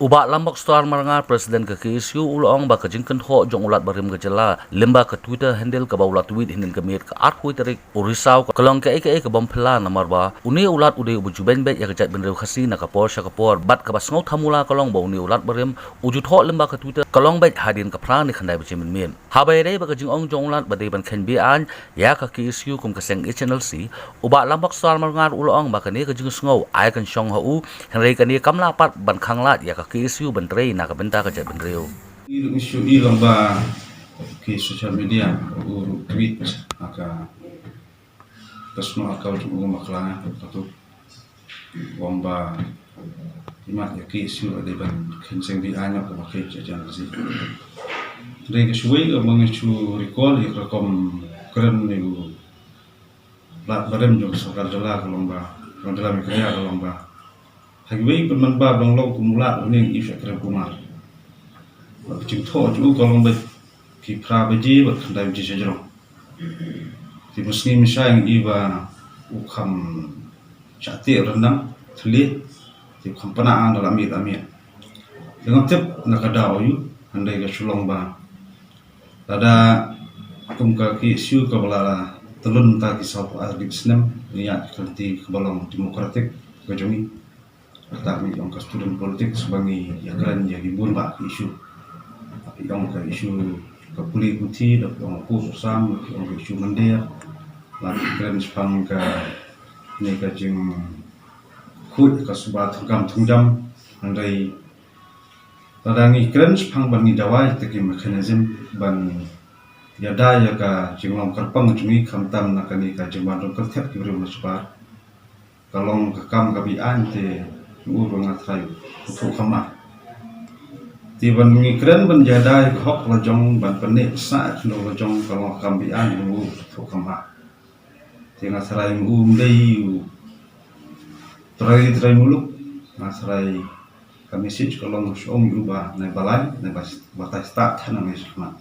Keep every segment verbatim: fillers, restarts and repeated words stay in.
U Bah Lambok Star Marngar, President ka K S U, u la ong ba ka jingkynthoh jong u Lat Barim ka jylla lyngba ka Twitter handle kaba u la tweet hynnin ka miet ka arphew tarik u Risaw ka long kaei kaei kaba ym phylla, namar ba une u Lat u dei uba ju beiñ beit ïa ka jaitbynriew Khasi na ka por sha ka por, bad kaba sngewthuh mula ka long ba une u Lat Barim u ju thoh lyngba ka Twitter ka long beit hadien ka phra ne khyndai baje mynmiet. Haba ïadei bad ka jingong jong u Lat ba dei ban kheiñ be-aiñ ïa ka K S U kum ka seng H N L C, u Bah Lambok Star Marngar u la ong ba kane ka jingsngew ai kynshong ha u, hynrei kane kam lah pat ban khanglad ïa ka K S U ban trei na ka bynta ka jaitbynriew. I ruh ngi shu i long ba ki social media u ruh tweet ha ka personal account jong u, bakla katu, u ong ba i mat ïa ka K S U dei ban kheiñ seng be-aiñ ïa ka, ba kheiñ seng H N L C. Hynrei ka shuwei ka ba ngi shu recall ïa ka rukom kren ïa u Lat Barim jong ka sorkar jylla ka long ba, jong jylla Meghalaya ka long ba, ha kiwei pat man ba ba long kum u Lat une ngi ïoh sha Kiran Kumar. Bad ka jingthoh jong u ka long beit ki phra baje bad khyndai baje shajrong. Te mynsngi mynshuwa ngi i ba u kham shah teh ryndang thylliej, te u kham pynah da la miet la miet. Te ngam tip na ka daw aïu, hynrei ka shu long ba lada kum ka K S U kaba la tylli mynta ki saw phew ar snem, ngi ïaid ka lynti kaba long democratic ka jong ngi. Kata ngi ong ka student politics ba ngi ïakren ïa ki bun bah ki issue. Ki ong ka issue ka pule puthi, da ki ong ka pus u sam, da ki ong ka issue mandir. La ki kren shaphang kane ka jingkhuid ka suba thungkam thungjam. Hynrei lada ngi kren shaphang ban ngi dawa ïa kita ki mechanism ban ïada ïa ka jinglong kyrpang jong ngi khamtam na kane ka jingwan rung kyrthiat ki briew na shabar, ka long ka kam ka be-aiñ, te ngi ur ba nga trai u thuh kham ah. Te ban ngi kren ban ïada ïa ka hok la jong, ban pyneh pisa ïa ka hok la jong, ka long ka kam be-aiñ, ngi ur u thuh kham ah. Te nga trai ngi ur ym dei u trai trai muluk, nga trai ka message ka long shu ong ïa u ba nai balai, nai ba, batai stad than nang nai shu khmat.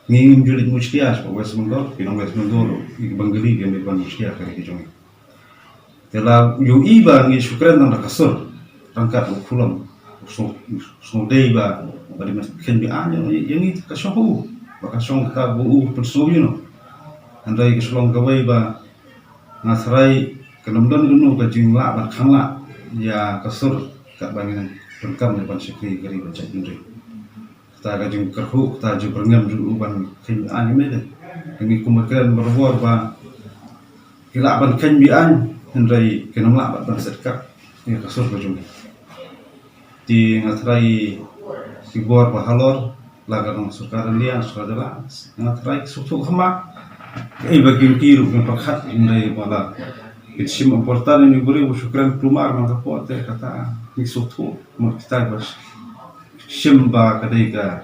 Ngi ngim ju leit mushlia sha West Bengal, ki nong West Bengal, ki Bengali ki ngi ban mushlia ka ri ka jong ngi. Te la ïohi ba ngi shu kren tang da ka sur, ryngkat u khulom, u sngew, u sngew dei ba, ba dei ban kheiñ be-aiñ ïa ngi, ka shong u, ba ka shong ka ba u pynsngew ïa u. Hynrei ka shu long kawei ba nga trai kan ym don kano ka jinglah ban khang lah ïa ka sur katba ngi nang pyndonkam ban shakri ka ri ban jaitbynriew. Kata ka jingkyrhuh, kata jingbyrngem jong u ban kheiñ be-aiñ ïa ngi, ngi kum ba kren barabor ba ki lah ban kheiñ be-aiñ, hynrei kin ym lah ban set kap ïa ka sur ka jong ngi. Te nga trai ki bor ba halor, la ka long sorkar India, sorkar jylla, nga trai ki sngewthuh kham ah. Kaei ba kim ki ruh kim pyrkhat, hynrei ba la kin shim important ïa u briew ba shu kren kulmar man ka por, te kata ngi sngewthuh, mut kita ba shim ba ka dei ka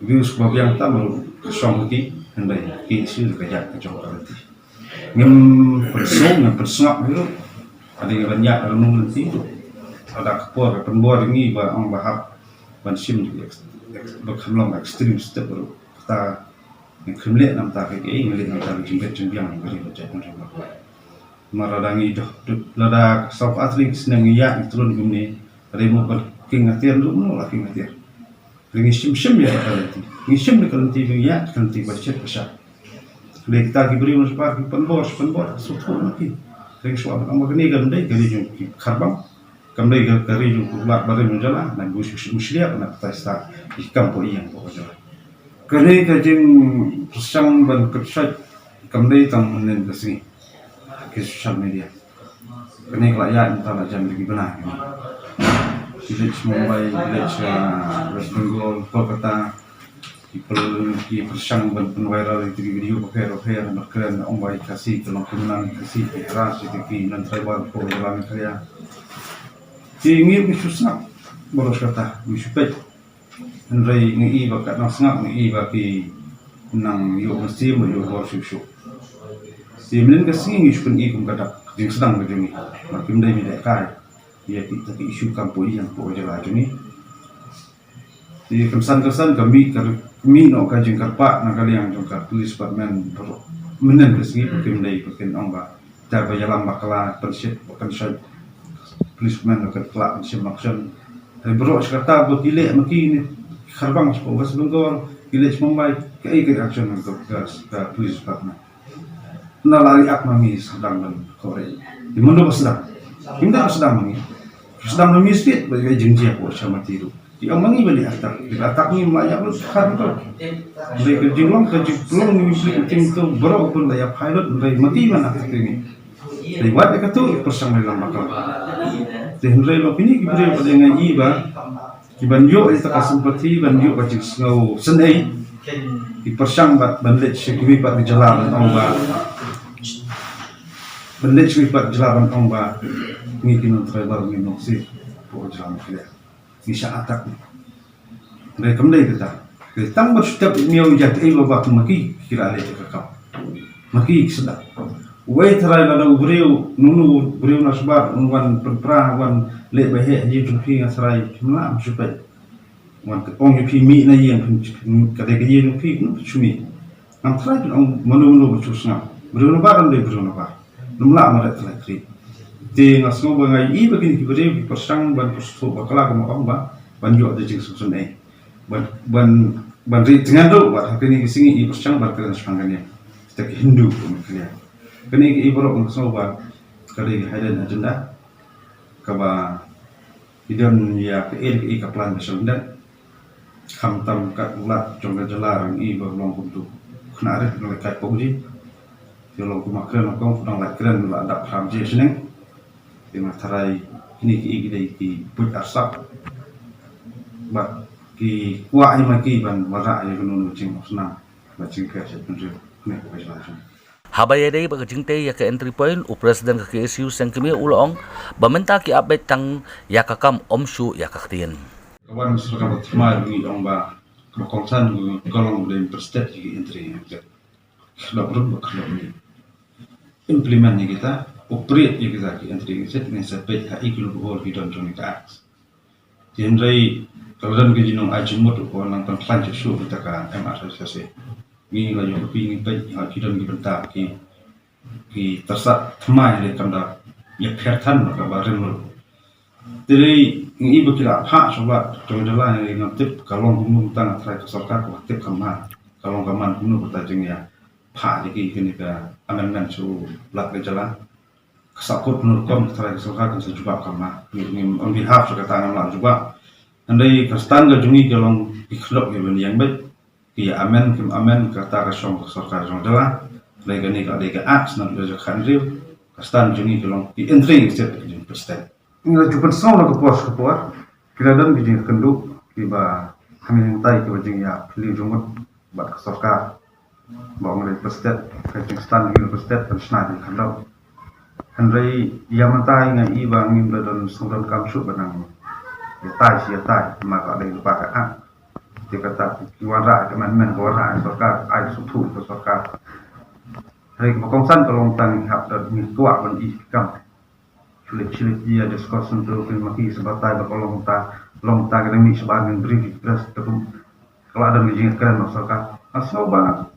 views ba biang tam ruh ka shong ha ki, hynrei ki shu ka ïaid ka jong ka lynti. Ngim pynsngew, ngim pynsngap hi ruh. Ka dei ban ïaid ka nong lynti ruh. Lada ka por ka pynbor ïa ngi ba ong ba hap ban shim, ba kham long extreme step ruh. Kata ngi khlem leh namar ta ka, ngi leh namar ta ka jingbit jingbiang ka ri ka jaitbynriew. Namar lada ngi doh, lada saw phew ar tarik snem ngi ïaid ngi tlun kumne, ka dei mo ban king atiar ruh, mo la king atiar. Ngi shim shim ïa ka lynti. Ngi shim ïa ka lynti, ngi ïaid ka lynti ba shet ba shet. Lei kita ki briew na shabar ki pynbor, pynbor, sngewthuh na ki. Ngi shu ong ba kane kam dei ka ri jong ki Kharbang. Kam dei ka, ka ri jong u Lat Barim jong la, na bu shu mushlia na batai stad ki kam po ïing po jong la. Kane ka jingpyrshang ban kyrshan kam dei tang mynnin ka sngi. Ki social media. Kane ka la ïaid mynta la jan da ki bnai kane. Village Mumbai, village, ah, West Bengal, Kolkata. Ki pyr-, ki pyrshang ban pynviral ïa ki video bapher bapher ban kren ong ba i Khasi, ki long ki mnan Khasi, ki harass ïa ki non-tribal hapoh jylla Meghalaya. Te ngi ngi shu sngap baroh kata, ngi shu peit. Hynrei ngi i ba katno sngap ngi i ba ki nang ïoh mynsiem, ïoh bor shuh shuh. Te mynnin ka sngi ngi shu pyni kum ka dak jingsdang ka jong ngi. Ba kim dei ban dei kai ïa kita ki issue kam poi ïa ka jylla jong ngi. Te kynsan kynsan ka mih, ka mih noh ka jingkyrpad na ka liang jong ka police department baroh. Mynnin ka sngi ba kim dei, ba kin ong ba tar ba ïalam bakla, pynshit, ba pynshait. Police man ba kan khlak, pynshim, ba pynshim. Te baroh shi katta ba ki leh ma ki ne kharbang sha West Bengal, ki leh sha Mumbai, kaei ka action ka, ka, ka police department. Na la react ma ngi sdang ban kore. Te mynno ba sdang. Kim dei ba sdang ma ngi. Sdang ma ngi state ba ka jingjia ko sha Mati ruh. Ki ong ma ngi ba leh attack. Leh attack ngi ma ïa ba khar to. Hynrei ka jinglong ka jingpynlong ngi pynlong ting to baroh pun la ïa pilot hynrei Mati man attack ngi. Hynrei wat ïa katu i pyrshang lei lang bakla. Te hynrei long kine ki briew ba dei ngi i ba ki ban ïoh ïa ka sympathy, ban ïoh ka jingsngew synei. Ki pyrshang bad ban leit sha kiwei pat ki jylla ban ong ba, ban leit sha kiwei pat ki jylla ban ong ba ngi ki non tribal, ngi nongsiej, pok jylla Meghalaya, ngi shah attack. Hynrei kam dei kata. Hynrei tang ba shu tep miaw ïa kaei ba, ba ma ki ki la leh ka kam. Ma ki ki sdang. Uwei tharai lada u briew, nunu briew na shabar un wan pynpra, wan leh ba heh ha ïing jong phi, nga tharai phim lah ban shu peit. Wan ong ïa phi mih na ïing, phin, phin, ka dei ka ïing jong phi, kumno phin shu mih? Ngam tharai phin ong mano mano ban shu sngap. Briew na bar ym dei briew na bar. Ym lah mareh tharai khri. Te nga sngew ba nga ïohi ba kine ki briew ki pyrshang ban pyrsngewthuh bakla, kumba ong ba, ban ïoh da jingsngewsynei. Ban, ban, ban ri tngen ruh ba ha kine ki sngi i pyrshang ban kren shaphang kane. Kita ki Hindu kumba kane. Kane ki i baroh nga sngew ba ka dei ka hidden agenda kaba i don ïa kaei kaei ka plan ba sha lyndet. Khamtam kat u Lat jong ka jylla ruh i ba long kumtu. Khynnah rit nga leh kai pok ji. Te long kumba kren, long kumba dang lait kren la dap phram ji shneng. Te nga tharai kine ki i ki dei ki buit arsap. Bad ki kwah ïa ma ki ban wanrah ïa kano kano ka jingpynshna bad jingpher sha ki briew kane ka jylla jong ngi. Haba ïadei bad ka jingtei ïa ka entry point, u President ka K S U Seng Kmie u la ong ba mynta ki ap beit tang ïa ka kam, ym shuh ïa ka ktien. Ka wan sha ka ba thymmai ngi ong ba ka kongsan ka long ba dei pyrstet ïa ki entry exit. Khlop rum ba khlop ni. Implement ïa kita, operate ïa kita ki entry exit, ngin sa peit ha i ki loophole ki don jong ïa ka act. Te hynrei ka la don ka jingnang ai jingmut ko nang pynplan shuh shuh kita ka M R S S A. Ngi la ïoh ka pi ngi peit ha ki don ki bynta ki, ki tyrsat thymmai hynrei kam da ïapher than ba ka ba rim ruh. Te dei ngi i ba ki la phah sha u Lat jong ka jylla, ngi ngam tip ka long kumno, tang tharai ka sorkar ka tip ka man, ka long ka man kumno kata jingïaphah ïa ki kane ka amendment sha u Lat ka jylla. Ka sahkut kumno rukom, tharai ka sorkar kan sa jubab ka man. Ngi, ngi on behalf sha kata ngam lah jubab. Hynrei ka stand ka jong ngi ka long ki khyrdop ki ban ïeng beit. Ki ïa amen kim amen kata ka shong ka sorkar jong ka jylla. Hynrei kane ka dei ka act na ka jaka khathynriew. Ka stand jong ngi ka long ki entry exit ka jingpyrstet. Ngi la ju pynsngew na ka por sha ka por. Ki la don ki jingkynduh kiba hangin hangtai kiba jingïaphylliew jingmut bad ka sorkar. Ba ong dei pyrstet, ka jingstand ki pyrstet, pynshna jingkynduh. Hynrei ïa mynta nga i ba ngim da don sngewdonkam shuh ba nang ïatai shi ïatai, ma ka dei lypa ka act. Te kata ki wanrah ka amendment, ka wanrah ka sorkar, ai sngewthuh ka sorkar. Hynrei kaba kongsan ka long tang ngi hap da ngi kwah ban i kam. Shu leit shu leit ïa discussion to pyn ma ki sa batai ba ka long ta, long ta ka dang mih shabar ngan brief ïa ki press te kum ka la don ka jingkren na sorkar. Nga sngew ba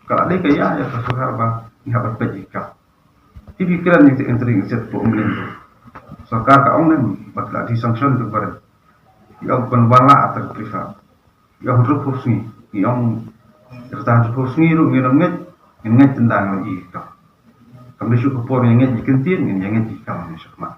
ka la dei ka ïa ïa ka sorkar ba ngi hap ban peit ïa ka. Te phi kren ïa ka entry exit po um leng. Sorkar ka ong lem ba ka la di sanction ka barit. Ki ong ban wanrah ïa ka prefab. Ki ong hynriewphew sngi, ki ong ïa kata hynriewphew sngi ruh ngin ym ngeit, ngin ngeit tang da ngi i ka. Kam dei shuh ka por ngin ngeit ïa ki ktien, ngin ïa ngeit ïa ka ma ngi shakmat.